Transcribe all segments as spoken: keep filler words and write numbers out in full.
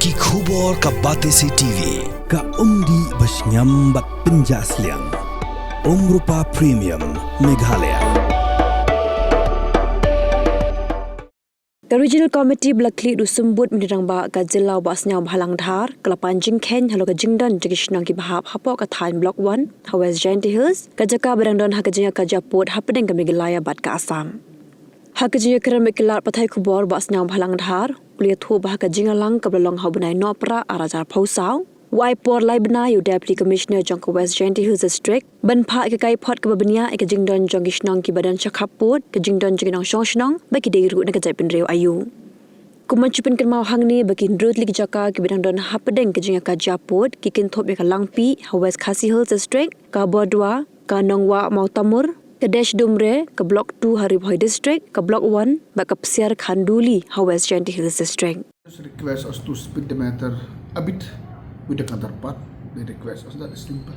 Ki khubor ka Batesi T V, ka umdih ba shngiam bad pynjah sliang. Umrupa Premium, Meghalaya. Ka Regional Committee ba la khlieh da u Symbud Myntri Rangbah ka jylla u Bah Sniawbhalang Dhar, ka la pan jingkheiñ halor ka jingdon jong ki shnong kiba hap hapoh ka thaiñ Block One ha West Jaintia Hills, ka jaka ba dang don ha ka jingïakajia pud hapdeng ka Meghalaya bad ka Assam. Ha ka jingïakren bad ki lad pathai khubor, u Bah Sniawbhalang Dhar u la ïathuh ba ha ka jingïalang kaba la long ha u bnai Nohprah ar hajar arphew saw, u ai por lai bnai ïa u Deputy Commissioner jong ka West Jaintia Hills District ban phah ïa ka kaiphod kaba bniah ïa ka jingdon jong ki shnong kiba don shakhap pud, ka jingdon jong ki nongshong shnong, ba ki dei ruh na ka jaitbynriew aïu. Kum ban shu pynkynmaw hangne ba ki hynriew tylli ki jaka kiba dang don hapdeng ka jingïakajia pud ki kynthup ïa ka Langpih ha West Khasi Hills District, ka Bordwa, ka Nongwah Mawtamur, ka Desh Dumre, ka Block Two ha Ri Bhoi District, ka Block One bad ka Psiar Khanduli ha West Jaintia Hills District. Just request us to speed the matter a bit with the counterpart. They request us, that is simple.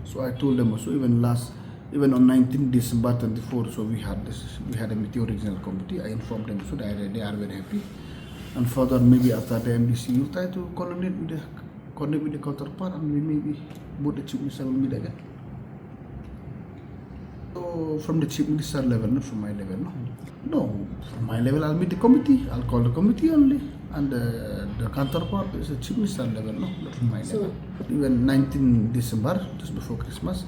So I told them also, even last, even on nineteenth December twenty-four, so we had this, we had a meeting with regional committee. I informed them, so they are, they are very happy. And further, maybe after the M D C, we'll try to coordinate with the, coordinate with the counterpart, and we maybe both the chief minister will meet again. So from the chief minister level, not from my level, no. No, from my level, I'll meet the committee. I'll call the committee only. And the, the counterpart is the chief minister level, no, not from my level. Even nineteenth December, just before Christmas,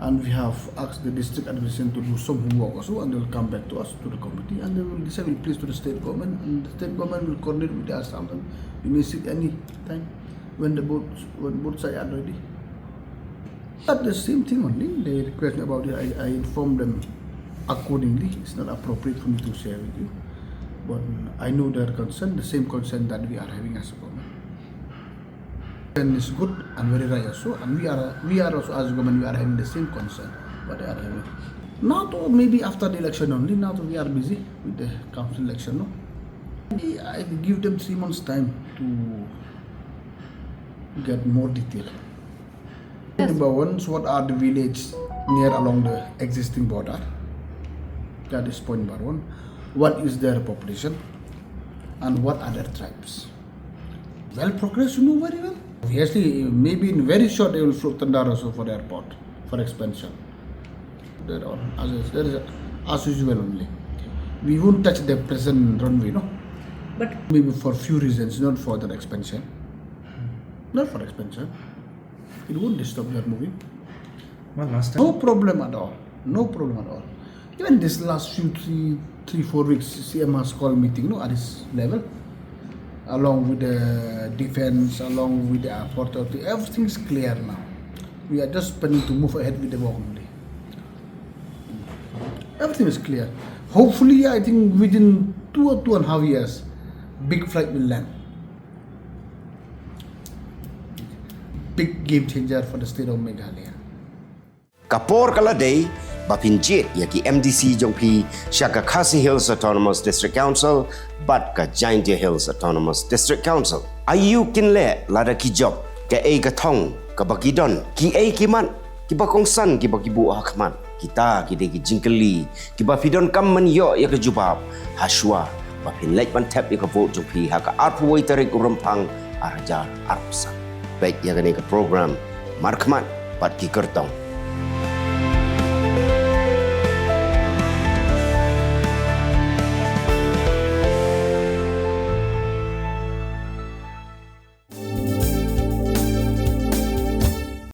and we have asked the district administration to do some homework also, and they'll come back to us, to the committee, and they will say, we'll place to the state government, and the state government will coordinate with the Assam, and we may sit any time when the both, when both sides are ready. But the same thing only, they request me about it. I, I informed them accordingly. It's not appropriate for me to share with you. But I know their concern, the same concern that we are having as a government. And it's good and very right also. And we are, we are also, as a government, we are having the same concern what they are having. Now, though, maybe after the election only, now, though, we are busy with the council election, no? Maybe I give them three months' time to get more detail. Number one, so what are the villages near along the existing border? That is point number one. What is their population? And what are their tribes? Well progressed, you know very well. Obviously, maybe in very short, they will float tender also for the airport, for expansion. That all, as, that is as usual only. We won't touch the present runway, no? But maybe for few reasons, not for the expansion. Not for expansion. It won't disturb their moving. Well, last time. No problem at all. No problem at all. Even this last few three, three, four weeks, C M has called meeting, no, at this level, along with the defense, along with the authority. Everything's clear now. We are just planning to move ahead with the work only. Everything is clear. Hopefully, I think within two or two and a half years, big flight will land. Big game changer for the state of Meghalaya. Ka por ka la dei ba phin jied ïa ki M D C jong phi sha ka Khasi Hills Autonomous District Council bad ka Jaintia Hills Autonomous District Council. Aïu kin leh lada ki jop, kaei ka thong kaba ki don, kiei ki mat kiba kongsan kiba ki buh ha khmat? Kita ki dei ki jingkylli kiba phi donkam ban ïoh ïa ka jubab ha shuwa ba phin leit ban thep ïa ka vote jong phi ha ka arphew wei tarik u Rymphang ar hajar arphew san. Peit ïa kane ka program Markhmat bad ki kyrtong.